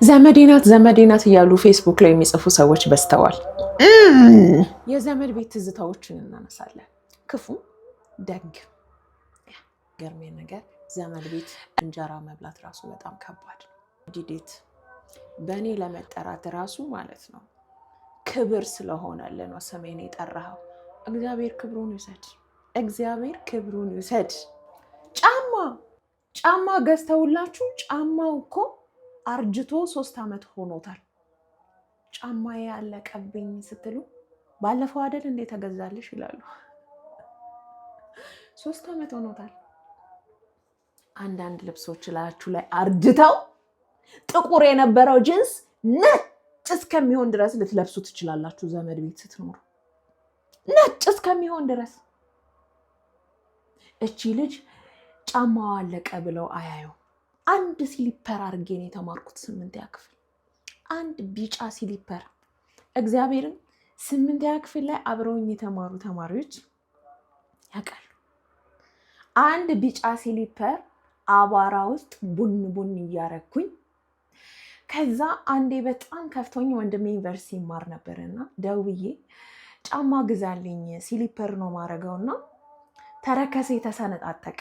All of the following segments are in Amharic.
ዘመዴ ናት ዘመዴ ናት እያሉ ፌስቡክ ላይ የሚጽፉ ሰዎች በዝተዋል። የዘመድ ቤት ትዝታዎችን እናነሳለን። ክፉ ደግ ገርሜ ነገር ዘመድ ቤት እንጀራ መብላት ራሱ በጣም ከባድ ነው። ዲዴት በእኔ ለመጠራት ራሱ ማለት ነው ክብር ስለሆነልን ነው ስሜን የጠራኸው። እግዚአብሔር ክብሩን ይውሰድ። እግዚአብሔር ክብሩን ይውሰድ። ጫማ ጫማ ገዝተውላችሁ ጫማው እኮ አርጅቶ 3 ዓመት ሆኖታል። ጫማ ያለቀብኝ ስትሉ ባለፈው አይደል እንዴ ተገዛልሽ ይላሉ። 3 ዓመት ሆኖታል። አንዳንድ ልብሶች ላያችሁ ላይ አርጅተው ጥቁር የነበረው ጅንስ ነጭ እስከሚሆን ድረስ ልትለብሱ ትችላላችሁ። ዘመድ ቤት ስትኖሩ ነጭ እስከሚሆን ድረስ እቺ ልጅ ጫማዋ አለቀ ብለው አያዩ። አንድ slipper አድርጌ ነው የተማርኩት ስምንተኛ ክፍል፣ አንድ ቢጫ slipper። እግዚአብሔርን ስምንተኛ ክፍል ላይ አብረውኝ የተማሩ ተማሪዎች ያውቃሉ። አንድ ቢጫ slipper አቧራ ውስጥ ቡን ቡን እያረግኩኝ፣ ከዛ አንዴ በጣም ከፍቶኝ ወንድሜ ዩኒቨርሲቲ ይማር ነበርና ደውዬ ጫማ ግዛልኝ slipper ነው ማድረገውና ተረከሴ ተሰነጣጠቀ።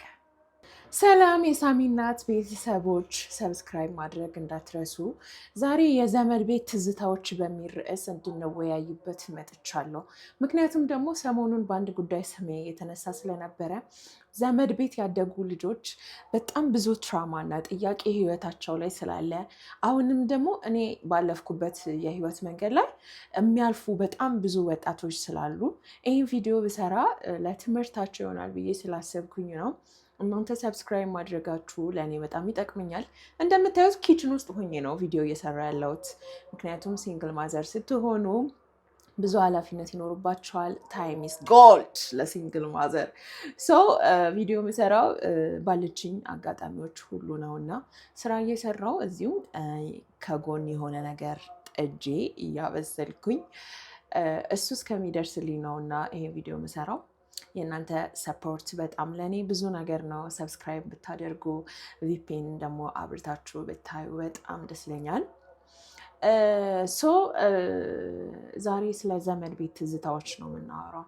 ሰላም የሳሚናት ቤተሰቦች፣ subscribe ማድረግ እንዳትረሱ። ዛሬ የዘመድ ቤት ትዝታዎች በሚል ርዕስ እንድንወያይበት መጥቻለሁ። ምክንያቱም ደግሞ ሰሞኑን በአንድ ጉዳይ ስሜ የተነሳ ስለነበረ ዘመድ ቤት ያደጉ ልጆች በጣም ብዙ trauma እና ጥያቄ ህይወታቸው ላይ ስላለ፣ አሁንም ደግሞ እኔ ባለፍኩበት የህይወት መንገድ ላይ የሚያልፉ በጣም ብዙ ወጣቶች ስላሉ ይህን ቪዲዮ ብሰራ ለትምህርታቸው ይሆናል ብዬ ስላሰብኩኝ ነው። እናንተ subscribe ማድረጋችሁ ለእኔ በጣም ይጠቅመኛል። እንደምታዩት kitchen ውስጥ ሆኜ ነው ቪዲዮ እየሰራ ያለሁት። ምክንያቱም single mother ስትሆኑ ብዙ ኃላፊነት ይኖርባቸዋል። Time is gold ለ single mother። So ቪዲዮ የምሰራው ባለችኝ አጋጣሚዎች ሁሉ ነው እና ስራ እየሰራው እዚሁ ከጎን የሆነ ነገር ጥጄ እያበሰልኩኝ እሱ እስከሚደርስልኝ ነው እና ይሄ ቪዲዮ የምሰራው። የእናንተ support በጣም ለእኔ ብዙ ነገር ነው። Subscribe ብታደርጉ፣ VPN ደግሞ አብርታችሁ ብታዩ በጣም ደስ ይለኛል። So ዛሬ ስለ ዘመድ ቤት ትዝታዎች ነው የምናወራው።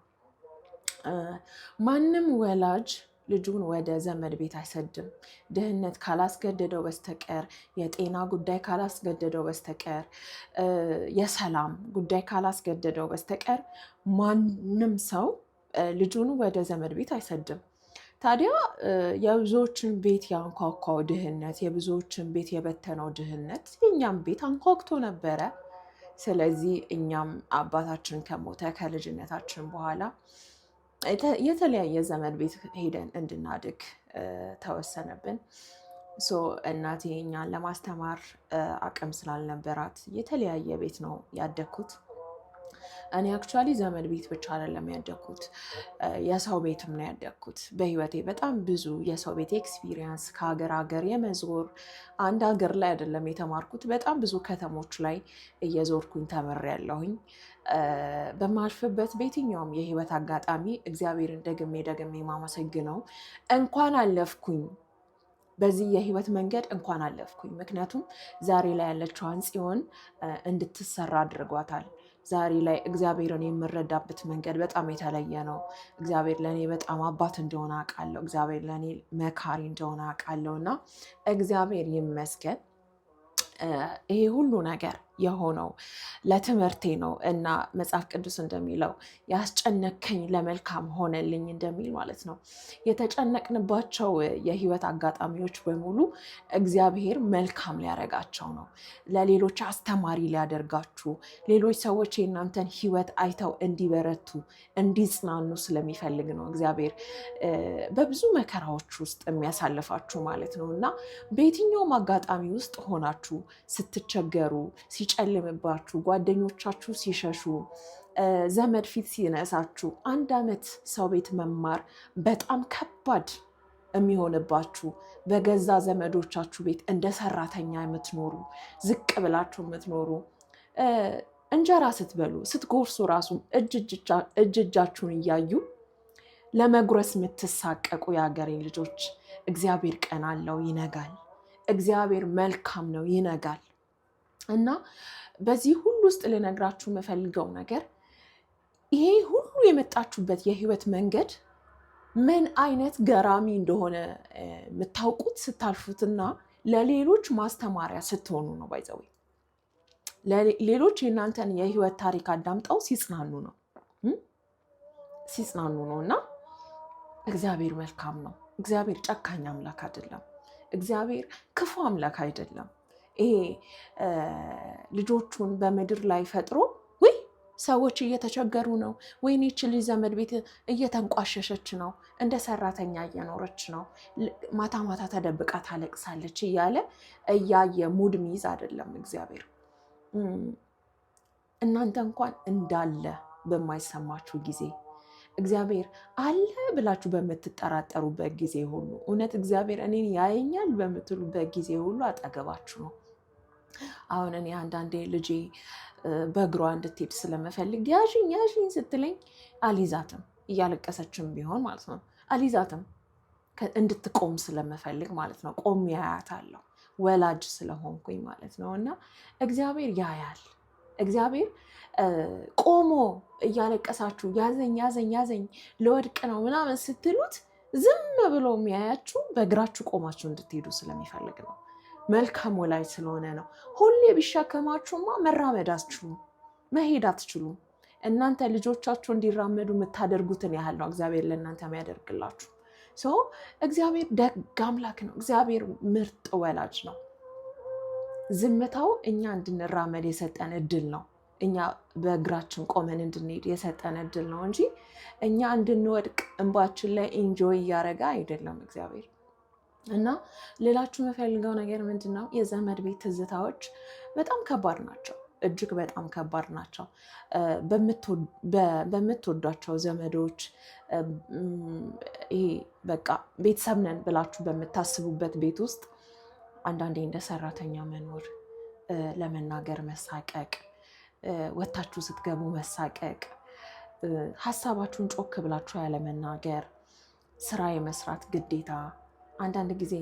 ማንም ወላጅ ልጁን ወደ ዘመድ ቤት አይሰድም። ድህነት ካላስገደደው በስተቀር፣ የጤና ጉዳይ ካላስገደደው በስተቀር፣ የሰላም ጉዳይ ካላስገደደው በስተቀር ማንም ሰው ልጁን ወደ ዘመድ ቤት አይሰድም። ታዲያ የብዙዎችን ቤት ያንኳኳው ድህነት፣ የብዙዎችን ቤት የበተነው ድህነት የእኛም ቤት አንኳኩቶ ነበረ። ስለዚህ እኛም አባታችን ከሞተ ከልጅነታችን በኋላ የተለያየ ዘመድ ቤት ሄደን እንድናድግ ተወሰነብን። So እናቴ እኛን ለማስተማር አቅም ስላልነበራት የተለያየ ቤት ነው ያደግኩት። እኔ actually ዘመድ ቤት ብቻ አይደለም ያደግኩት፣ የሰው ቤትም ነው ያደግኩት። በህይወቴ በጣም ብዙ የሰው ቤት experience፣ ከሀገር ሀገር የመዞር፣ አንድ ሀገር ላይ አይደለም የተማርኩት፣ በጣም ብዙ ከተሞች ላይ እየዞርኩኝ ተምሬያለሁኝ። በማልፍበት በየትኛውም የህይወት አጋጣሚ እግዚአብሔርን ደግሜ ደግሜ ማመሰግነው እንኳን አለፍኩኝ በዚህ የህይወት መንገድ እንኳን አለፍኩኝ። ምክንያቱም ዛሬ ላይ ያለችዋን ጽዮን እንድትሰራ አድርጓታል። ዛሬ ላይ እግዚአብሔርን የምረዳበት መንገድ በጣም የተለየ ነው። እግዚአብሔር ለእኔ በጣም አባት እንደሆነ አውቃለሁ። እግዚአብሔር ለእኔ መካሪ እንደሆነ አውቃለሁ እና እግዚአብሔር ይመስገን። ይሄ ሁሉ ነገር የሆነው ለትምህርቴ ነው እና መጽሐፍ ቅዱስ እንደሚለው ያስጨነከኝ ለመልካም ሆነልኝ እንደሚል ማለት ነው። የተጨነቅንባቸው የህይወት አጋጣሚዎች በሙሉ እግዚአብሔር መልካም ሊያደርጋቸው ነው። ለሌሎች አስተማሪ ሊያደርጋችሁ፣ ሌሎች ሰዎች የእናንተን ህይወት አይተው እንዲበረቱ፣ እንዲጽናኑ ስለሚፈልግ ነው እግዚአብሔር በብዙ መከራዎች ውስጥ የሚያሳልፋችሁ ማለት ነው። እና በየትኛውም አጋጣሚ ውስጥ ሆናችሁ ስትቸገሩ፣ ሲጨልምባችሁ፣ ጓደኞቻችሁ ሲሸሹ፣ ዘመድ ፊት ሲነሳችሁ፣ አንድ ዓመት ሰው ቤት መማር በጣም ከባድ የሚሆንባችሁ፣ በገዛ ዘመዶቻችሁ ቤት እንደ ሰራተኛ የምትኖሩ፣ ዝቅ ብላችሁ የምትኖሩ፣ እንጀራ ስትበሉ ስትጎርሱ ራሱ እጅ እጃችሁን እያዩ ለመጉረስ የምትሳቀቁ የሀገሬ ልጆች፣ እግዚአብሔር ቀን አለው፣ ይነጋል። እግዚአብሔር መልካም ነው፣ ይነጋል። እና በዚህ ሁሉ ውስጥ ልነግራችሁ የምፈልገው ነገር ይሄ ሁሉ የመጣችሁበት የህይወት መንገድ ምን አይነት ገራሚ እንደሆነ የምታውቁት ስታልፉትና ለሌሎች ማስተማሪያ ስትሆኑ ነው። By the way፣ ሌሎች የእናንተን የህይወት ታሪክ አዳምጠው ሲጽናኑ ነው። እና እግዚአብሔር መልካም ነው። እግዚአብሔር ጨካኝ አምላክ አይደለም። እግዚአብሔር ክፉ አምላክ አይደለም። ይሄ ልጆቹን በምድር ላይ ፈጥሮ ውይ ሰዎች እየተቸገሩ ነው፣ ወይኔ ይህች ልጅ ዘመድ ቤት እየተንቋሸሸች ነው፣ እንደ ሰራተኛ እየኖረች ነው፣ ማታ ማታ ተደብቃ ታለቅሳለች እያለ እያየ ሙድ ሚይዝ አይደለም እግዚአብሔር። እናንተ እንኳን እንዳለ በማይሰማችሁ ጊዜ፣ እግዚአብሔር አለ ብላችሁ በምትጠራጠሩበት ጊዜ ሁሉ፣ እውነት እግዚአብሔር እኔን ያየኛል በምትሉበት ጊዜ ሁሉ አጠገባችሁ ነው። አሁን እኔ አንዳንዴ ልጄ በእግሯ እንድትሄድ ስለምፈልግ ያዥኝ ያዥኝ ስትለኝ አልይዛትም፣ እያለቀሰችም ቢሆን ማለት ነው አልይዛትም፣ እንድትቆም ስለምፈልግ ማለት ነው። ቆሜ አያታለሁ ወላጅ ስለሆንኩኝ ማለት ነው። እና እግዚአብሔር ያያል። እግዚአብሔር ቆሞ እያለቀሳችሁ ያዘኝ ያዘኝ ያዘኝ ልወድቅ ነው ምናምን ስትሉት ዝም ብሎ የሚያያችሁ በእግራችሁ ቆማችሁ እንድትሄዱ ስለሚፈልግ ነው። መልካም ወላጅ ስለሆነ ነው። ሁሌ ቢሸከማችሁማ መራመድ አትችሉም፣ መሄድ አትችሉም። እናንተ ልጆቻችሁ እንዲራመዱ የምታደርጉትን ያህል ነው እግዚአብሔር ለእናንተ የሚያደርግላችሁ። So እግዚአብሔር ደግ አምላክ ነው። እግዚአብሔር ምርጥ ወላጅ ነው። ዝምታው እኛ እንድንራመድ የሰጠን እድል ነው። እኛ በእግራችን ቆመን እንድንሄድ የሰጠን እድል ነው እንጂ እኛ እንድንወድቅ እንባችን ላይ enjoy እያደረገ አይደለም እግዚአብሔር። እና ሌላችሁ የምፈልገው ነገር ምንድን ነው? የዘመድ ቤት ትዝታዎች በጣም ከባድ ናቸው። እጅግ በጣም ከባድ ናቸው። በምትወዷቸው ዘመዶች፣ ይሄ በቃ ቤተሰብ ነን ብላችሁ በምታስቡበት ቤት ውስጥ አንዳንዴ እንደ ሰራተኛ መኖር፣ ለመናገር መሳቀቅ፣ ወታችሁ ስትገቡ መሳቀቅ፣ ሀሳባችሁን ጮክ ብላችሁ ያለመናገር፣ ስራ የመስራት ግዴታ። አንዳንድ ጊዜ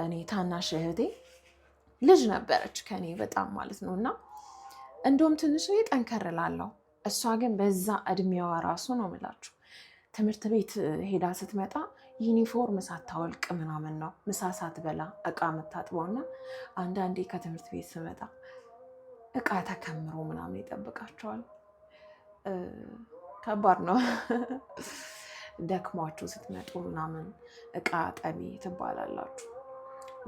እኔ ታናሽ እህቴ ልጅ ነበረች ከኔ በጣም ማለት ነው፣ እና እንደውም ትንሽ እኔ ጠንከር እላለሁ። እሷ ግን በዛ እድሜዋ ራሱ ነው የምላችሁ ትምህርት ቤት ሄዳ ስትመጣ ዩኒፎርም ሳታወልቅ ምናምን ነው ምሳ ሳትበላ እቃ የምታጥበው። እና አንዳንዴ ከትምህርት ቤት ስመጣ እቃ ተከምሮ ምናምን ይጠብቃቸዋል። ከባድ ነው። ደክሟችሁ ስትመጡ ምናምን እቃ ጠቢ ትባላላችሁ።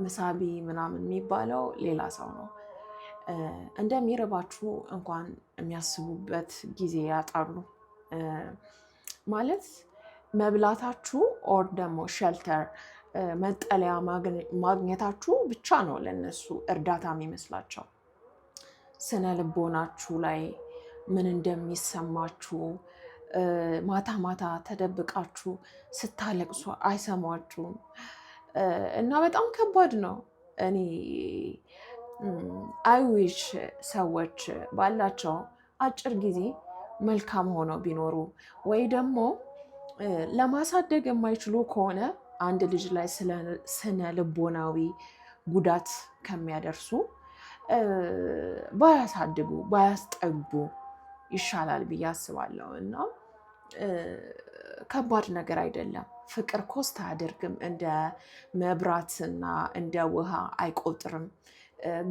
ምሳ ብዪ ምናምን የሚባለው ሌላ ሰው ነው። እንደሚርባችሁ እንኳን የሚያስቡበት ጊዜ ያጣሉ። ማለት መብላታችሁ or ደግሞ shelter መጠለያ ማግኘታችሁ ብቻ ነው ለነሱ እርዳታ የሚመስላቸው። ስነ ልቦናችሁ ላይ ምን እንደሚሰማችሁ፣ ማታ ማታ ተደብቃችሁ ስታለቅሱ አይሰሟችሁም እና በጣም ከባድ ነው። እኔ I wish ሰዎች ባላቸው አጭር ጊዜ መልካም ሆነው ቢኖሩ፣ ወይ ደግሞ ለማሳደግ የማይችሉ ከሆነ አንድ ልጅ ላይ ስነ ልቦናዊ ጉዳት ከሚያደርሱ ባያሳድጉ ባያስጠጉ ይሻላል ብዬ አስባለሁ። እና ከባድ ነገር አይደለም። ፍቅር cost አያደርግም። እንደ መብራትና እንደ ውሃ አይቆጥርም፣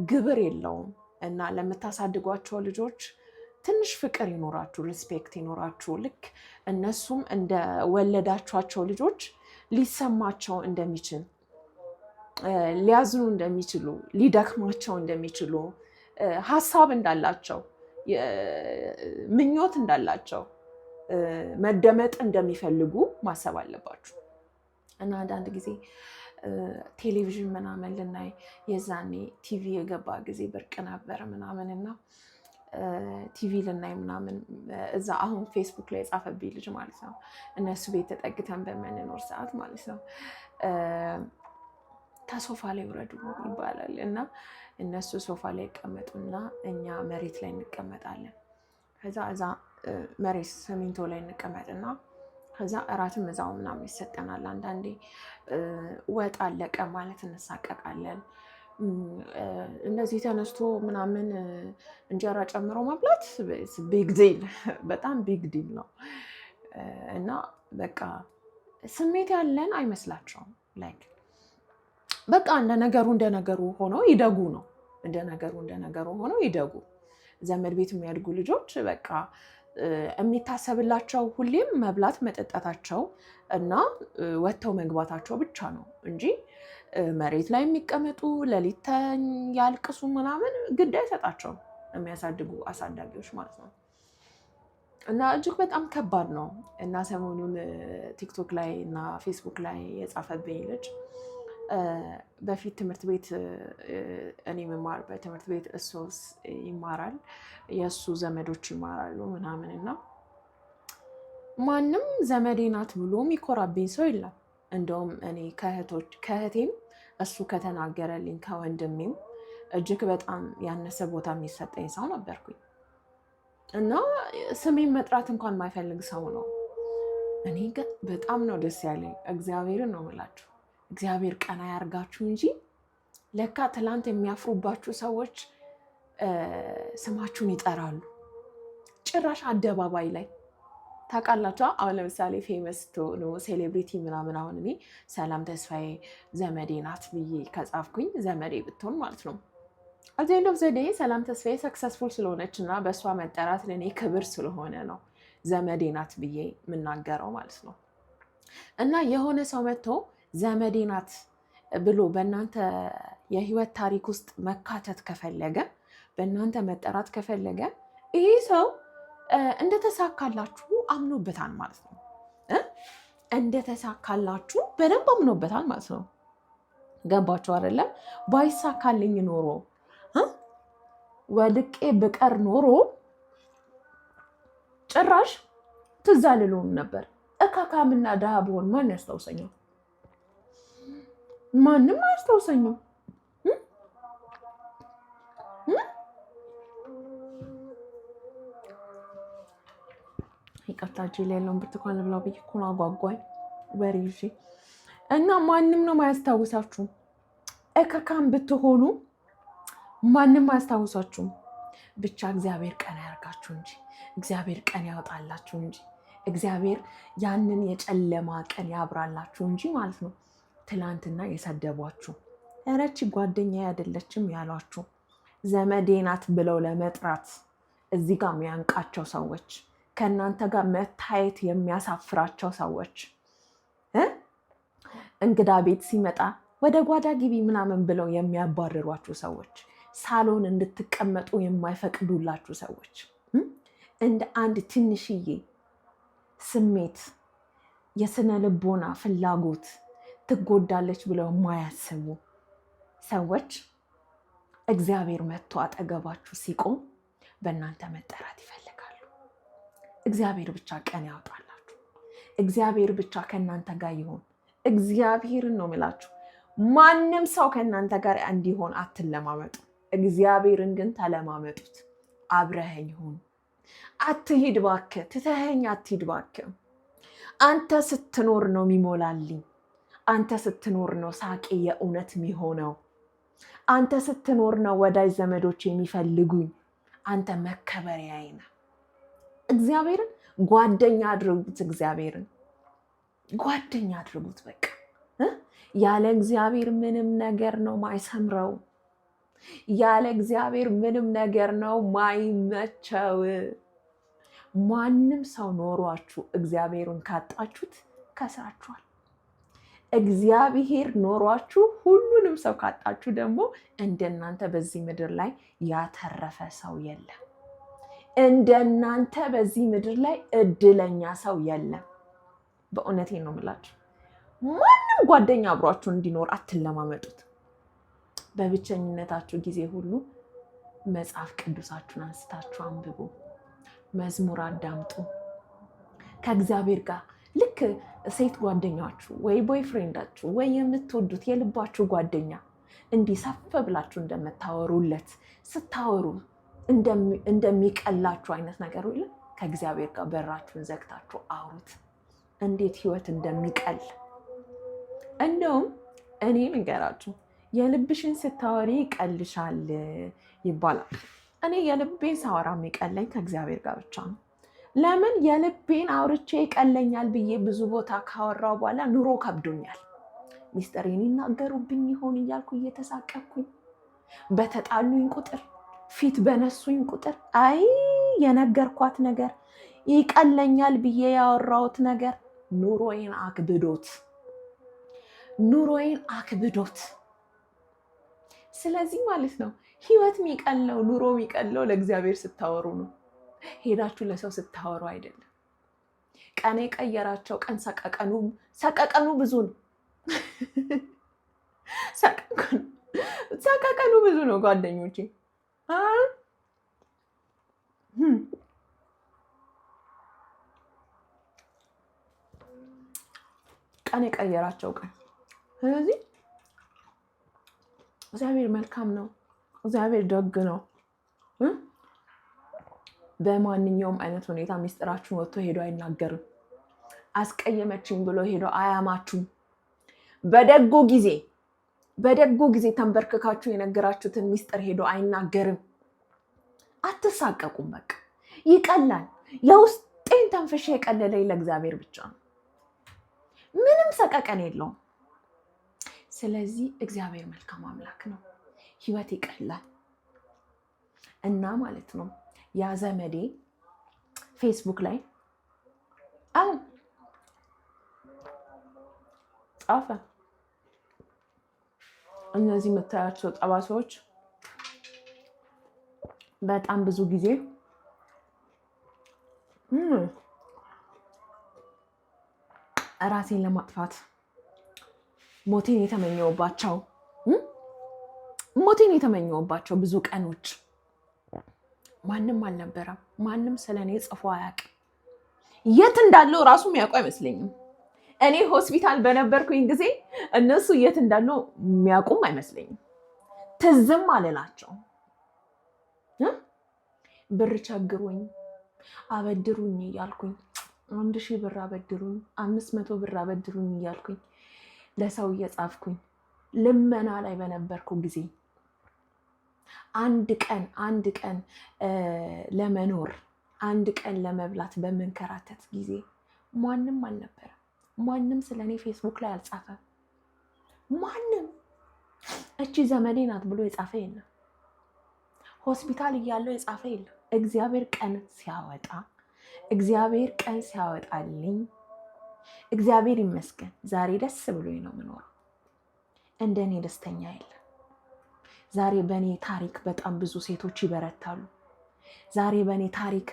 ግብር የለውም። እና ለምታሳድጓቸው ልጆች ትንሽ ፍቅር ይኖራችሁ፣ respect ይኖራችሁ። ልክ እነሱም እንደ ወለዳችኋቸው ልጆች ሊሰማቸው እንደሚችል፣ ሊያዝኑ እንደሚችሉ፣ ሊደክማቸው እንደሚችሉ፣ ሀሳብ እንዳላቸው፣ ምኞት እንዳላቸው፣ መደመጥ እንደሚፈልጉ ማሰብ አለባችሁ። እና አንዳንድ ጊዜ ቴሌቪዥን ምናምን ልናይ፣ የዛኔ ቲቪ የገባ ጊዜ ብርቅ ነበር ምናምን፣ እና ቲቪ ልናይ ምናምን እዛ አሁን ፌስቡክ ላይ የጻፈብኝ ልጅ ማለት ነው፣ እነሱ ቤት ተጠግተን በምንኖር ሰዓት ማለት ነው፣ ከሶፋ ላይ ውረዱ ይባላል እና እነሱ ሶፋ ላይ ይቀመጡና እኛ መሬት ላይ እንቀመጣለን። ከዛ እዛ መሬት ሲሚንቶ ላይ እንቀመጥና ከዛ እራትም እዛው ምናምን ይሰጠናል። አንዳንዴ ወጥ አለቀ ማለት እንሳቀቃለን። እንደዚህ ተነስቶ ምናምን እንጀራ ጨምሮ መብላት big deal፣ በጣም big deal ነው። እና በቃ ስሜት ያለን አይመስላቸውም። Like በቃ እንደ ነገሩ እንደ ነገሩ ሆነው ይደጉ ነው። እንደ ነገሩ እንደ ነገሩ ሆነው ይደጉ። ዘመድ ቤት የሚያድጉ ልጆች በቃ የሚታሰብላቸው ሁሌም መብላት መጠጣታቸው እና ወጥተው መግባታቸው ብቻ ነው እንጂ መሬት ላይ የሚቀመጡ፣ ሌሊት ያልቅሱ ምናምን ግድ አይሰጣቸውም የሚያሳድጉ አሳዳጊዎች ማለት ነው። እና እጅግ በጣም ከባድ ነው። እና ሰሞኑን ቲክቶክ ላይ እና ፌስቡክ ላይ የጻፈብኝ ልጅ፣ በፊት ትምህርት ቤት፣ እኔ የምማርበት ትምህርት ቤት እሱ ይማራል፣ የእሱ ዘመዶች ይማራሉ ምናምን፣ እና ማንም ዘመዴ ናት ብሎ የሚኮራብኝ ሰው የለም። እንደውም እኔ ከእህቴም፣ እሱ ከተናገረልኝ ከወንድሜም እጅግ በጣም ያነሰ ቦታ የሚሰጠኝ ሰው ነበርኩኝ እና ስሜን መጥራት እንኳን የማይፈልግ ሰው ነው። እኔ ግን በጣም ነው ደስ ያለኝ። እግዚአብሔርን ነው የምላችሁ። እግዚአብሔር ቀና ያርጋችሁ እንጂ ለካ ትላንት የሚያፍሩባችሁ ሰዎች ስማችሁን ይጠራሉ። ጭራሽ አደባባይ ላይ ታውቃላችሁ። አሁን ለምሳሌ famous ስትሆኑ፣ celebrity ምናምን፣ አሁን እኔ ሰላም ተስፋዬ ዘመዴ ናት ብዬ ከጻፍኩኝ፣ ዘመዴ ብትሆን ማለት ነው፣ at the end of the day ሰላም ተስፋዬ successful ስለሆነች እና በእሷ መጠራት ለእኔ ክብር ስለሆነ ነው ዘመዴ ናት ብዬ የምናገረው ማለት ነው። እና የሆነ ሰው መጥቶ ዘመዴ ናት ብሎ በእናንተ የህይወት ታሪክ ውስጥ መካተት ከፈለገ፣ በእናንተ መጠራት ከፈለገ፣ ይሄ ሰው እንደተሳካላችሁ አምኖበታል ማለት ነው። እንደተሳካላችሁ በደንብ አምኖበታል ማለት ነው። ገባችሁ አይደለም? ባይሳካልኝ ኖሮ፣ ወድቄ ብቀር ኖሮ ጭራሽ ትዝ አልለውም ነበር። እካካምና ድሃ ብሆን ማን ያስታውሰኛል? ማንም አያስታውሰኝም። ይቅርታ፣ እጄ ላይ ያለውን ብርቱካን ልብላው ብዬ እኮ ነው፣ አጓጓኝ ወሬ ይዤ። እና ማንም ነው ማያስታውሳችሁ። እካካም ብትሆኑ ማንም አያስታውሳችሁም። ብቻ እግዚአብሔር ቀና ያርጋችሁ እንጂ፣ እግዚአብሔር ቀን ያወጣላችሁ እንጂ፣ እግዚአብሔር ያንን የጨለማ ቀን ያብራላችሁ እንጂ ማለት ነው። ትላንትና የሰደቧችሁ፣ እረቺ ጓደኛ አይደለችም ያሏችሁ፣ ዘመዴ ናት ብለው ለመጥራት እዚህ ጋር የሚያንቃቸው ሰዎች፣ ከእናንተ ጋር መታየት የሚያሳፍራቸው ሰዎች፣ እንግዳ ቤት ሲመጣ ወደ ጓዳ ግቢ ምናምን ብለው የሚያባርሯችሁ ሰዎች፣ ሳሎን እንድትቀመጡ የማይፈቅዱላችሁ ሰዎች፣ እንደ አንድ ትንሽዬ ስሜት፣ የስነ ልቦና ፍላጎት ትጎዳለች ብለው የማያስቡ ሰዎች እግዚአብሔር መጥቶ አጠገባችሁ ሲቆም በእናንተ መጠራት ይፈልጋሉ። እግዚአብሔር ብቻ ቀን ያውጣላችሁ። እግዚአብሔር ብቻ ከእናንተ ጋር ይሁን። እግዚአብሔርን ነው የምላችሁ። ማንም ሰው ከእናንተ ጋር እንዲሆን አትለማመጡ። እግዚአብሔርን ግን ተለማመጡት። አብረኸኝ ሁን። አትሂድ እባክህ፣ ትተኸኝ አትሂድ እባክህ። አንተ ስትኖር ነው የሚሞላልኝ። አንተ ስትኖር ነው ሳቄ የእውነት የሚሆነው። አንተ ስትኖር ነው ወዳጅ ዘመዶች የሚፈልጉኝ። አንተ መከበሪያዬ ነህ። እግዚአብሔርን ጓደኛ አድርጉት። እግዚአብሔርን ጓደኛ አድርጉት። በቃ ያለ እግዚአብሔር ምንም ነገር ነው ማይሰምረው። ያለ እግዚአብሔር ምንም ነገር ነው ማይመቸው። ማንም ሰው ኖሯችሁ እግዚአብሔርን ካጣችሁት ከስራችኋል። እግዚአብሔር ኖሯችሁ ሁሉንም ሰው ካጣችሁ ደግሞ እንደናንተ በዚህ ምድር ላይ ያተረፈ ሰው የለም። እንደናንተ በዚህ ምድር ላይ እድለኛ ሰው የለም። በእውነቴ ነው የምላችሁ። ማንም ጓደኛ አብሯችሁ እንዲኖር አትለማመጡት። በብቸኝነታችሁ ጊዜ ሁሉ መጽሐፍ ቅዱሳችሁን አንስታችሁ አንብቡ፣ መዝሙር አዳምጡ። ከእግዚአብሔር ጋር ልክ ሴት ጓደኛችሁ ወይ boyfriend ኣችሁ ወይ የምትወዱት የልባችሁ ጓደኛ እንዲህ ሰፍ ብላችሁ እንደምታወሩለት፣ ስታወሩ እንደሚቀላችሁ አይነት ነገር የለም። ከእግዚአብሔር ጋር በራችሁን ዘግታችሁ አውሩት፣ እንዴት ህይወት እንደሚቀል። እንደውም እኔ ልንገራችሁ፣ የልብሽን ስታወሪ ይቀልሻል ይባላል። እኔ የልቤን ሳወራ የሚቀለኝ ከእግዚአብሔር ጋር ብቻ ነው። ለምን የልቤን አውርቼ ይቀለኛል ብዬ ብዙ ቦታ ካወራው በኋላ ኑሮ ከብዶኛል። ሚስጥሬን ይናገሩብኝ ይሆን እያልኩ እየተሳቀቅኩኝ፣ በተጣሉኝ ቁጥር፣ ፊት በነሱኝ ቁጥር፣ አይ የነገርኳት ነገር፣ ይቀለኛል ብዬ ያወራሁት ነገር ኑሮዬን አክብዶት፣ ኑሮዬን አክብዶት። ስለዚህ ማለት ነው፣ ህይወት የሚቀለው፣ ኑሮ የሚቀለው ለእግዚአብሔር ስታወሩ ነው። ሄዳችሁ ለሰው ስታወሩ አይደለም። ቀን የቀየራቸው ቀን ሰቀቀኑ፣ ሰቀቀኑ ብዙ ነው። ሰቀቀኑ ብዙ ነው ጓደኞቼ። ቀን የቀየራቸው ቀን። ስለዚህ እግዚአብሔር መልካም ነው። እግዚአብሔር ደግ ነው። በማንኛውም አይነት ሁኔታ ሚስጥራችሁን ወጥቶ ሄዶ አይናገርም። አስቀየመችኝ ብሎ ሄዶ አያማችሁም። በደጉ ጊዜ ተንበርክካችሁ የነገራችሁትን ሚስጥር ሄዶ አይናገርም። አትሳቀቁም። በቃ ይቀላል። የውስጤን ተንፍሼ የቀለለኝ ለእግዚአብሔር ብቻ ነው። ምንም ሰቀቀን የለውም። ስለዚህ እግዚአብሔር መልካም አምላክ ነው። ህይወት ይቀላል። እና ማለት ነው፣ ያ ዘመዴ ፌስቡክ ላይ አሁን ጻፈ። እነዚህ የምታያቸው ጠባሳዎች በጣም ብዙ ጊዜ ራሴን ለማጥፋት ሞቴን የተመኘሁባቸው ብዙ ቀኖች ማንም አልነበረም። ማንም ስለ እኔ ጽፎ አያውቅም። የት እንዳለው እራሱ የሚያውቁ አይመስለኝም። እኔ ሆስፒታል በነበርኩኝ ጊዜ እነሱ የት እንዳሉ የሚያውቁም አይመስለኝም። ትዝም አልላቸው። ብር ቸግሮኝ አበድሩኝ እያልኩኝ፣ 1000 ብር አበድሩኝ፣ 500 ብር አበድሩኝ እያልኩኝ ለሰው እየጻፍኩኝ ልመና ላይ በነበርኩ ጊዜ፣ አንድ ቀን ለመኖር፣ አንድ ቀን ለመብላት በምንከራተት ጊዜ ማንም አልነበረም። ማንም ስለ እኔ ፌስቡክ ላይ አልጻፈም። ማንም እቺ ዘመዴ ናት ብሎ የጻፈ የለም። ሆስፒታል እያለው የጻፈ የለም። እግዚአብሔር ቀን ሲያወጣልኝ እግዚአብሔር ይመስገን ዛሬ ደስ ብሎኝ ነው የምኖረው። እንደ እኔ ደስተኛ የለም። ዛሬ በእኔ ታሪክ በጣም ብዙ ሴቶች ይበረታሉ። ዛሬ በእኔ ታሪክ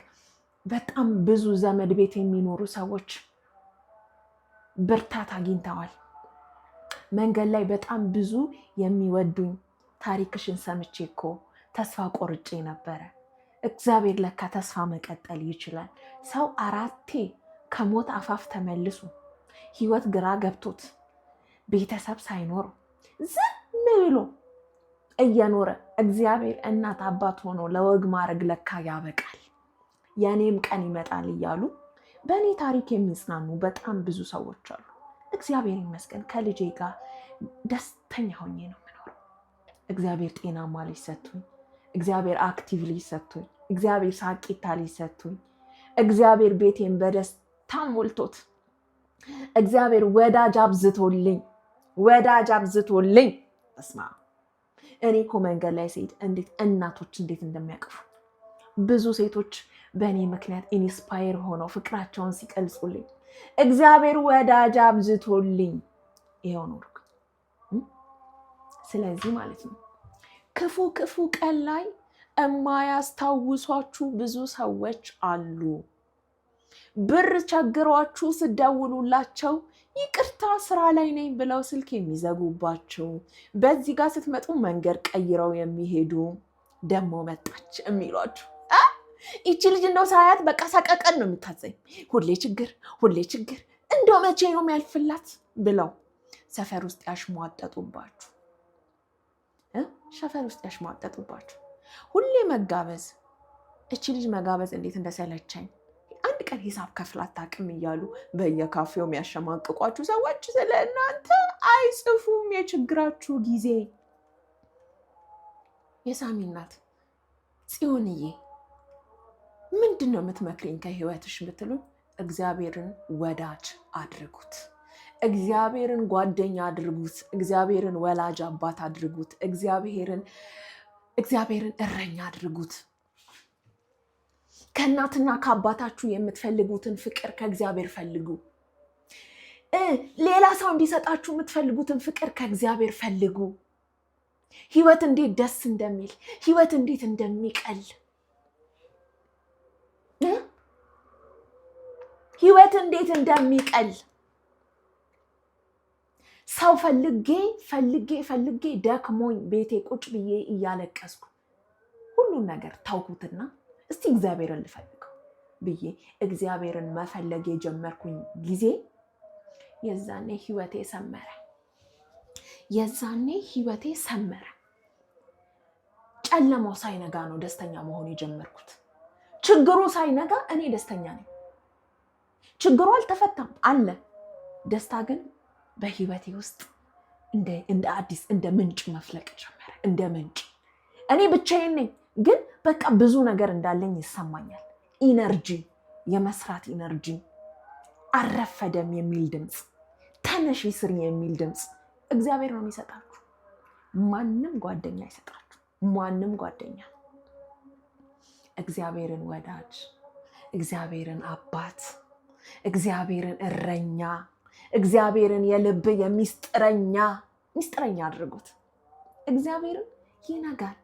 በጣም ብዙ ዘመድ ቤት የሚኖሩ ሰዎች ብርታት አግኝተዋል። መንገድ ላይ በጣም ብዙ የሚወዱኝ፣ ታሪክሽን ሰምቼ እኮ ተስፋ ቆርጬ ነበረ፣ እግዚአብሔር ለካ ተስፋ መቀጠል ይችላል። ሰው አራቴ ከሞት አፋፍ ተመልሶ፣ ህይወት ግራ ገብቶት፣ ቤተሰብ ሳይኖረው ዝም ብሎ እየኖረ እግዚአብሔር እናት አባት ሆኖ ለወግ ማዕረግ ለካ ያበቃል፣ የእኔም ቀን ይመጣል እያሉ በእኔ ታሪክ የሚጽናኑ በጣም ብዙ ሰዎች አሉ። እግዚአብሔር ይመስገን ከልጄ ጋር ደስተኛ ሆኜ ነው የምኖረው። እግዚአብሔር ጤናማ ልጅ ሰጥቶኝ፣ እግዚአብሔር active ልጅ ሰጥቶኝ፣ እግዚአብሔር ሳቂታ ልጅ ሰጥቶኝ፣ እግዚአብሔር ቤቴን በደስታ ሞልቶት፣ እግዚአብሔር ወዳጅ አብዝቶልኝ፣ ወዳጅ አብዝቶልኝ። በስመ አብ፣ እኔ እኮ መንገድ ላይ ስሄድ እንዴት እናቶች እንዴት እንደሚያቅፉ፣ ብዙ ሴቶች በእኔ ምክንያት inspire ሆነው ፍቅራቸውን ሲገልጹልኝ፣ እግዚአብሔር ወዳጅ አብዝቶልኝ ይኸው ኖርኩ። ስለዚህ ማለት ነው፣ ክፉ ክፉ ቀን ላይ እማያስታውሷችሁ ብዙ ሰዎች አሉ። ብር ቸግሯችሁ ስደውሉላቸው ይቅርታ ስራ ላይ ነኝ ብለው ስልክ የሚዘጉባችሁ፣ በዚህ ጋር ስትመጡ መንገድ ቀይረው የሚሄዱ፣ ደሞ መጣች የሚሏችሁ፣ ይቺ ልጅ እንደው ሳያት በቃ ሰቀቀን ነው የሚታዘኝ፣ ሁሌ ችግር፣ ሁሌ ችግር፣ እንደው መቼ ነው የሚያልፍላት ብለው ሰፈር ውስጥ ያሽሟጠጡባችሁ፣ ሁሌ መጋበዝ፣ እቺ ልጅ መጋበዝ እንዴት እንደሰለቸኝ፣ አንድ ቀን ሂሳብ ከፍላ አታውቅም እያሉ በየካፌው የሚያሸማቅቋችሁ ሰዎች ስለ እናንተ አይጽፉም። የችግራችሁ ጊዜ የሳሚ እናት ጽዮንዬ ምንድን ነው የምትመክሪኝ ከህይወትሽ ብትሉኝ፣ እግዚአብሔርን ወዳጅ አድርጉት። እግዚአብሔርን ጓደኛ አድርጉት። እግዚአብሔርን ወላጅ አባት አድርጉት። እግዚአብሔርን እረኛ አድርጉት። ከእናትና ከአባታችሁ የምትፈልጉትን ፍቅር ከእግዚአብሔር ፈልጉ። ሌላ ሰው እንዲሰጣችሁ የምትፈልጉትን ፍቅር ከእግዚአብሔር ፈልጉ። ህይወት እንዴት ደስ እንደሚል፣ ህይወት እንዴት እንደሚቀል፣ ህይወት እንዴት እንደሚቀል። ሰው ፈልጌ ፈልጌ ፈልጌ ደክሞኝ ቤቴ ቁጭ ብዬ እያለቀስኩ ሁሉን ነገር ታውኩትና እስቲ እግዚአብሔርን ልፈልገው ብዬ እግዚአብሔርን መፈለግ የጀመርኩኝ ጊዜ የዛኔ ህይወቴ ሰመረ። የዛኔ ህይወቴ ሰመረ። ጨለማው ሳይነጋ ነው ደስተኛ መሆን የጀመርኩት። ችግሩ ሳይነጋ እኔ ደስተኛ ነኝ። ችግሩ አልተፈታም አለ። ደስታ ግን በህይወቴ ውስጥ እንደ አዲስ እንደ ምንጭ መፍለቅ ጀመረ። እንደ ምንጭ እኔ ብቻዬን ነኝ፣ ግን በቃ ብዙ ነገር እንዳለኝ ይሰማኛል። Energy፣ የመስራት energy፣ አረፈደም የሚል ድምፅ፣ ተነሺ ስሪ የሚል ድምፅ እግዚአብሔር ነው የሚሰጣችሁ። ማንም ጓደኛ አይሰጣችሁ። ማንም ጓደኛ። እግዚአብሔርን ወዳጅ፣ እግዚአብሔርን አባት፣ እግዚአብሔርን እረኛ፣ እግዚአብሔርን የልብ የሚስጥረኛ ሚስጥረኛ አድርጉት። እግዚአብሔርን ይነጋል።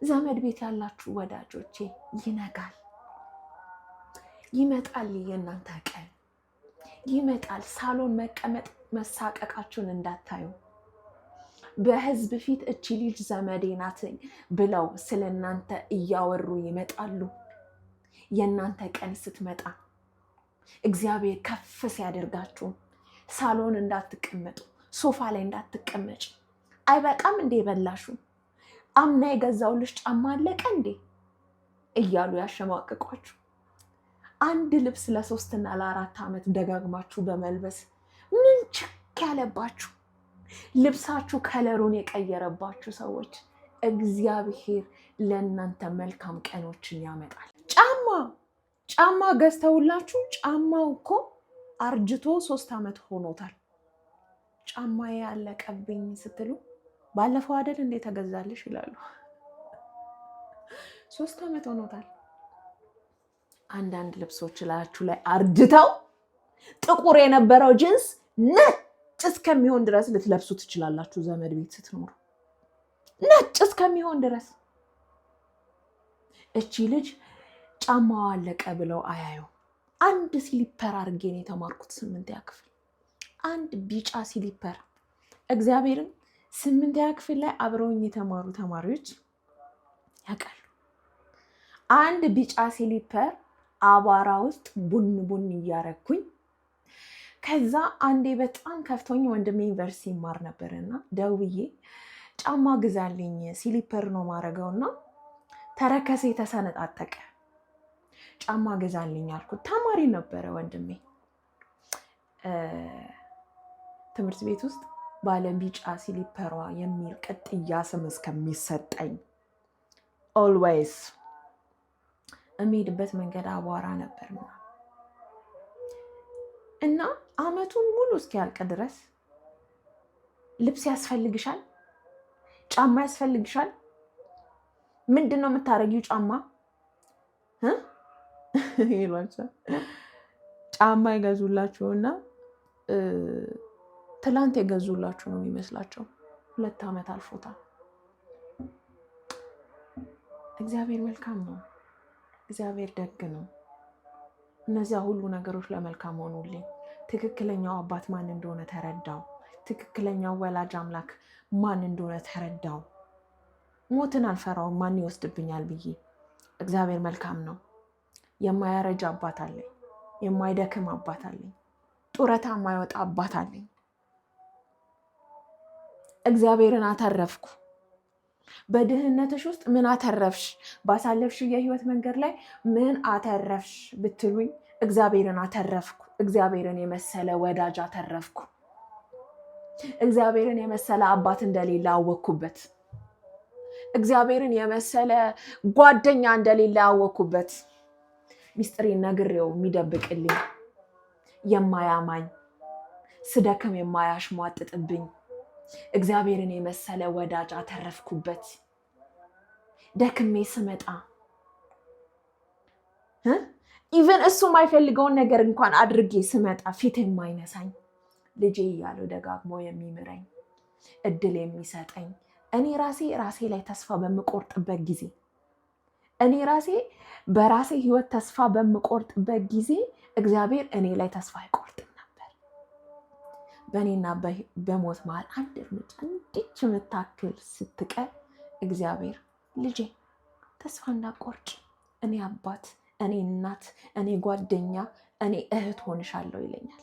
ዘመድ ቤት ያላችሁ ወዳጆቼ ይነጋል፣ ይመጣል። የእናንተ ቀን ይመጣል። ሳሎን መቀመጥ መሳቀቃችሁን እንዳታዩ። በህዝብ ፊት እቺ ልጅ ዘመዴ ናት ብለው ስለ እናንተ እያወሩ ይመጣሉ። የእናንተ ቀን ስትመጣ እግዚአብሔር ከፍ ሲያደርጋችሁ ሳሎን እንዳትቀመጡ፣ ሶፋ ላይ እንዳትቀመጭ። አይበቃም እንዴ የበላሹ? አምና የገዛውልሽ ጫማ አለቀ እንዴ እያሉ ያሸማቅቋችሁ። አንድ ልብስ ለ3ና ለ4 ዓመት ደጋግማችሁ በመልበስ ምን ችክ ያለባችሁ፣ ልብሳችሁ color ኡን የቀየረባችሁ ሰዎች እግዚአብሔር ለእናንተ መልካም ቀኖችን ያመጣል። ጫማ ገዝተውላችሁ ጫማው እኮ አርጅቶ 3 ዓመት ሆኖታል። ጫማዬ ያለቀብኝ ስትሉ ባለፈው አይደል እንዴ ተገዛልሽ ይላሉ። 3 ዓመት ሆኖታል። አንዳንድ ልብሶች ላያችሁ ላይ አርጅተው ጥቁር የነበረው ጅንስ ነጭ እስከሚሆን ድረስ ልትለብሱ ትችላላችሁ። ዘመድ ቤት ስትኖሩ ነጭ እስከሚሆን ድረስ እቺ ልጅ ጫማዋ አለቀ ብለው አያዩ። አንድ slipper አድርጌ ነው የተማርኩት 8ኛ ክፍል፣ አንድ ቢጫ slipper። እግዚአብሔርን 8ኛ ክፍል ላይ አብረውኝ የተማሩ ተማሪዎች ያውቃሉ። አንድ ቢጫ slipper አቧራ ውስጥ ቡን ቡን እያረኩኝ፣ ከዛ አንዴ በጣም ከፍቶኝ ወንድሜ ዩኒቨርሲቲ ይማር ነበርና ደውዬ ጫማ ግዛልኝ slipper ነው ማድረገውና ተረከሴ ተሰነጣጠቀ፣ ጫማ ግዛልኝ አልኩት። ተማሪ ነበረ ወንድሜ። ትምህርት ቤት ውስጥ ባለ ቢጫ slipper ዋ የሚል ቅጥያ ስም እስከሚሰጠኝ always የሚሄድበት መንገድ አቧራ ነበር ምናምን እና አመቱን ሙሉ እስኪያልቅ ድረስ ልብስ ያስፈልግሻል፣ ጫማ ያስፈልግሻል፣ ምንድን ነው የምታደርጊው ጫማ ይሏቸዋል። ጫማ ይገዙላችሁና ትላንት የገዙላችሁ ነው የሚመስላቸው። 2 ዓመት አልፎታል። እግዚአብሔር መልካም ነው። እግዚአብሔር ደግ ነው። እነዚያ ሁሉ ነገሮች ለመልካም ሆኑልኝ። ትክክለኛው አባት ማን እንደሆነ ተረዳው። ትክክለኛው ወላጅ አምላክ ማን እንደሆነ ተረዳው። ሞትን አልፈራውም ማን ይወስድብኛል ብዬ። እግዚአብሔር መልካም ነው። የማያረጅ አባት አለኝ። የማይደክም አባት አለኝ። ጡረታ የማይወጣ አባት አለኝ። እግዚአብሔርን አተረፍኩ። በድህነትሽ ውስጥ ምን አተረፍሽ? ባሳለፍሽ የህይወት መንገድ ላይ ምን አተረፍሽ ብትሉኝ እግዚአብሔርን አተረፍኩ። እግዚአብሔርን የመሰለ ወዳጅ አተረፍኩ። እግዚአብሔርን የመሰለ አባት እንደሌለ አወቅኩበት። እግዚአብሔርን የመሰለ ጓደኛ እንደሌለ ያወኩበት፣ ሚስጥሬን ነግሬው የሚደብቅልኝ፣ የማያማኝ፣ ስደክም የማያሽሟጥጥብኝ እግዚአብሔርን የመሰለ ወዳጅ አተረፍኩበት። ደክሜ ስመጣ even እሱ የማይፈልገውን ነገር እንኳን አድርጌ ስመጣ ፊት የማይነሳኝ፣ ልጄ እያለው ደጋግሞ የሚምረኝ፣ እድል የሚሰጠኝ፣ እኔ ራሴ ራሴ ላይ ተስፋ በምቆርጥበት ጊዜ፣ እኔ ራሴ በራሴ ህይወት ተስፋ በምቆርጥበት ጊዜ እግዚአብሔር እኔ ላይ ተስፋ አይቆርጥም ነበር። በእኔና በሞት መሀል አንድ እርምጃ እንዲች የምታክል ስትቀር እግዚአብሔር ልጄ ተስፋ እንዳትቆርጭ፣ እኔ አባት፣ እኔ እናት፣ እኔ ጓደኛ፣ እኔ እህት ሆንሻለሁ ይለኛል።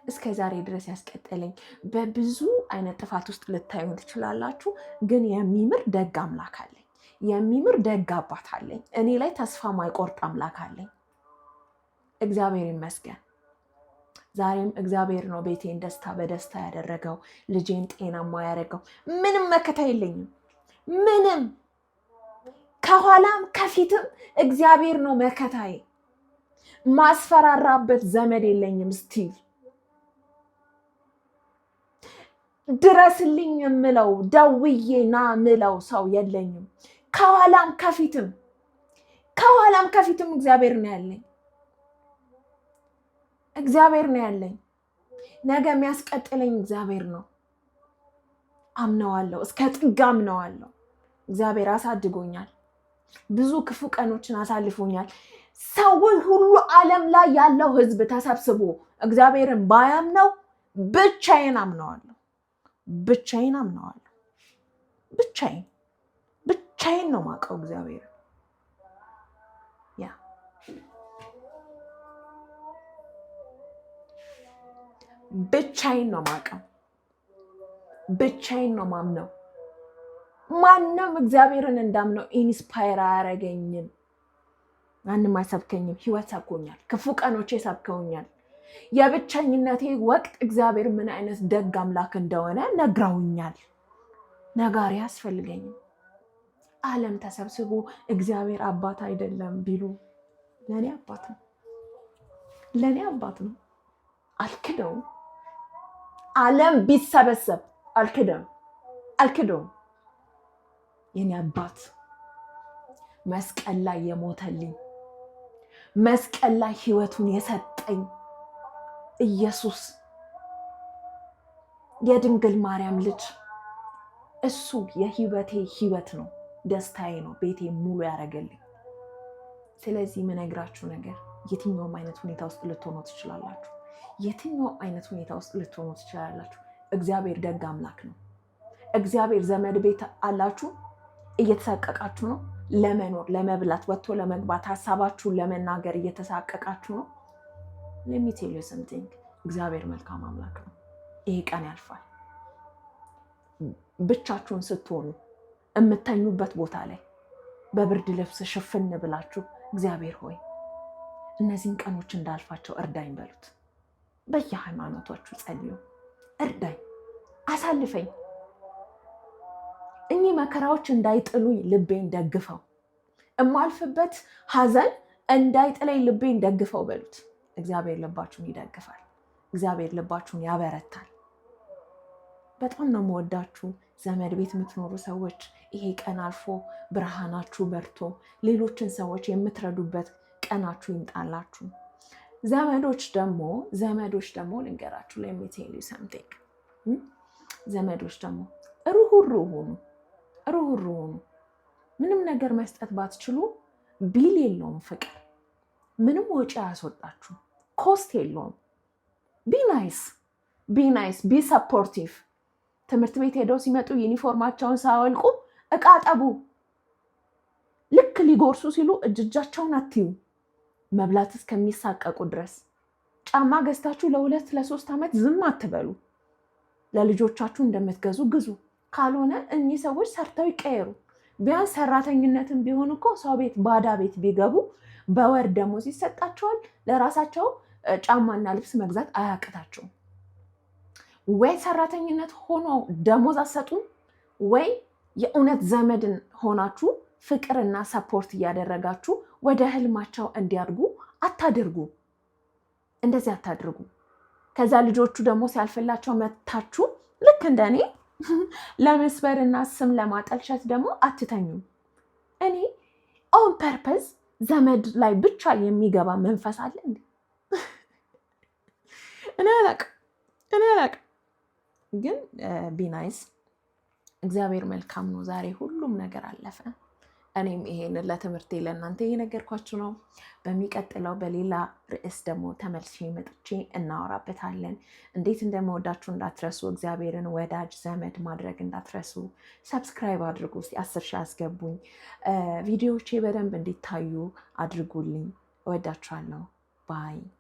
እስከ ዛሬ ድረስ ያስቀጠለኝ፣ በብዙ አይነት ጥፋት ውስጥ ልታዩን ትችላላችሁ፣ ግን የሚምር ደግ አምላክ አለኝ። የሚምር ደግ አባት አለኝ። እኔ ላይ ተስፋ ማይቆርጥ አምላክ አለኝ። እግዚአብሔር ይመስገን። ዛሬም እግዚአብሔር ነው ቤቴን ደስታ በደስታ ያደረገው፣ ልጄን ጤናማ ያደረገው። ምንም መከታ የለኝም። ምንም ከኋላም ከፊትም እግዚአብሔር ነው መከታዬ። ማስፈራራበት ዘመድ የለኝም። Still ድረስልኝ የምለው፣ ደውዬ ና ምለው ሰው የለኝም። ከኋላም ከፊትም እግዚአብሔር ነው ያለኝ። እግዚአብሔር ነው ያለኝ። ነገ የሚያስቀጥለኝ እግዚአብሔር ነው። አምነዋለሁ፣ እስከ ጥግ አምነዋለሁ። እግዚአብሔር አሳድጎኛል። ብዙ ክፉ ቀኖችን አሳልፎኛል። ሰው ሁሉ፣ ዓለም ላይ ያለው ሕዝብ ተሰብስቦ እግዚአብሔርን ባያምነው ብቻዬን አምነዋለሁ። ብቻዬን አምነዋለሁ። ብቻዬን ነው የማውቀው እግዚአብሔር። Yeah፣ ብቻዬን ነው የማውቀው። ብቻዬን ነው ማምነው። ማንም እግዚአብሔርን እንዳምነው inspire አያረገኝም። ማንም አይሰብከኝም። ህይወት ሰብኮኛል። ክፉ ቀኖቼ ሰብከውኛል። የብቸኝነቴ ወቅት እግዚአብሔር ምን አይነት ደግ አምላክ እንደሆነ ነግረውኛል። ነጋሪ አያስፈልገኝም። ዓለም ተሰብስቦ እግዚአብሔር አባት አይደለም ቢሉ ለእኔ አባት ነው። ለእኔ አባት ነው። አልክደውም። ዓለም ቢሰበሰብ አልክደም፣ አልክደውም። የኔ አባት መስቀል ላይ የሞተልኝ፣ መስቀል ላይ ህይወቱን የሰጠኝ ኢየሱስ፣ የድንግል ማርያም ልጅ፣ እሱ የህይወቴ ህይወት ነው፣ ደስታዬ ነው፣ ቤቴ ሙሉ ያደረገልኝ። ስለዚህ የምነግራችሁ ነገር የትኛውም አይነት ሁኔታ ውስጥ ልትሆኑ ትችላላችሁ። የትኛውም አይነት ሁኔታ ውስጥ ልትሆኑ ትችላላችሁ። እግዚአብሔር ደግ አምላክ ነው። እግዚአብሔር ዘመድ ቤት አላችሁ፣ እየተሳቀቃችሁ ነው። ለመኖር፣ ለመብላት፣ ወጥቶ ለመግባት፣ ሀሳባችሁን ለመናገር እየተሳቀቃችሁ ነው። Let me tell you something፣ እግዚአብሔር መልካም አምላክ ነው። ይሄ ቀን ያልፋል። ብቻችሁን ስትሆኑ የምተኙበት ቦታ ላይ በብርድ ልብስ ሽፍን ብላችሁ እግዚአብሔር ሆይ እነዚህን ቀኖች እንዳልፋቸው እርዳኝ በሉት። በየሃይማኖታችሁ ጸልዩ። እርዳኝ፣ አሳልፈኝ፣ እኚህ መከራዎች እንዳይጥሉኝ ልቤን ደግፈው፣ እማልፍበት ሀዘን እንዳይጥለኝ ልቤን ደግፈው በሉት። እግዚአብሔር ልባችሁን ይደግፋል። እግዚአብሔር ልባችሁን ያበረታል። በጣም ነው የምወዳችሁ። ዘመድ ቤት የምትኖሩ ሰዎች ይሄ ቀን አልፎ ብርሃናችሁ በርቶ ሌሎችን ሰዎች የምትረዱበት ቀናችሁ ይምጣላችሁ። ዘመዶች ደግሞ ልንገራችሁ፣ let me tell you something፣ ዘመዶች ደግሞ ሩህሩህ ሁኑ፣ ሩህሩህ ሁኑ። ምንም ነገር መስጠት ባትችሉ bill የለውም ፍቅር፣ ምንም ወጪ አያስወጣችሁ፣ cost የለውም። Be nice, be nice, be supportive። ትምህርት ቤት ሄደው ሲመጡ ዩኒፎርማቸውን ሳያወልቁ እቃ አጠቡ። ልክ ሊጎርሱ ሲሉ እጅ እጃቸውን አትዩ፣ መብላት እስከሚሳቀቁ ድረስ። ጫማ ገዝታችሁ ለ2 ለ3 ዓመት ዝም አትበሉ። ለልጆቻችሁ እንደምትገዙ ግዙ። ካልሆነ እኚህ ሰዎች ሰርተው ይቀየሩ። ቢያንስ ሰራተኝነትን ቢሆን እኮ ሰው ቤት ባዳ ቤት ቢገቡ በወር ደሞዝ ይሰጣቸዋል። ለራሳቸው ጫማና ልብስ መግዛት አያቅታቸውም። ወይ ሰራተኝነት ሆኖ ደሞዝ አሰጡም ወይ የእውነት ዘመድን ሆናችሁ ፍቅርና support እያደረጋችሁ ወደ ህልማቸው እንዲያድጉ አታድርጉ። እንደዚህ አታድርጉ። ከዛ ልጆቹ ደግሞ ሲያልፍላቸው መታችሁ ልክ እንደ እኔ ለመስበርና ስም ለማጠልሸት ደግሞ አትተኙም። እኔ on purpose ዘመድ ላይ ብቻ የሚገባ መንፈስ አለ እንዴ? እኔ አላቅም፣ እኔ አላቅም። ግን be nice። እግዚአብሔር መልካም ነው። ዛሬ ሁሉም ነገር አለፈ። እኔም ይሄንን ለትምህርቴ ለእናንተ እየነገርኳችሁ ነው። በሚቀጥለው በሌላ ርዕስ ደግሞ ተመልሼ መጥቼ እናወራበታለን። እንዴት እንደምወዳችሁ እንዳትረሱ። እግዚአብሔርን ወዳጅ ዘመድ ማድረግ እንዳትረሱ። Subscribe አድርጉ። እስኪ 10,000 አስገቡኝ። ቪዲዮዎቼ በደንብ እንዲታዩ አድርጉልኝ። እወዳችኋለሁ። Bye.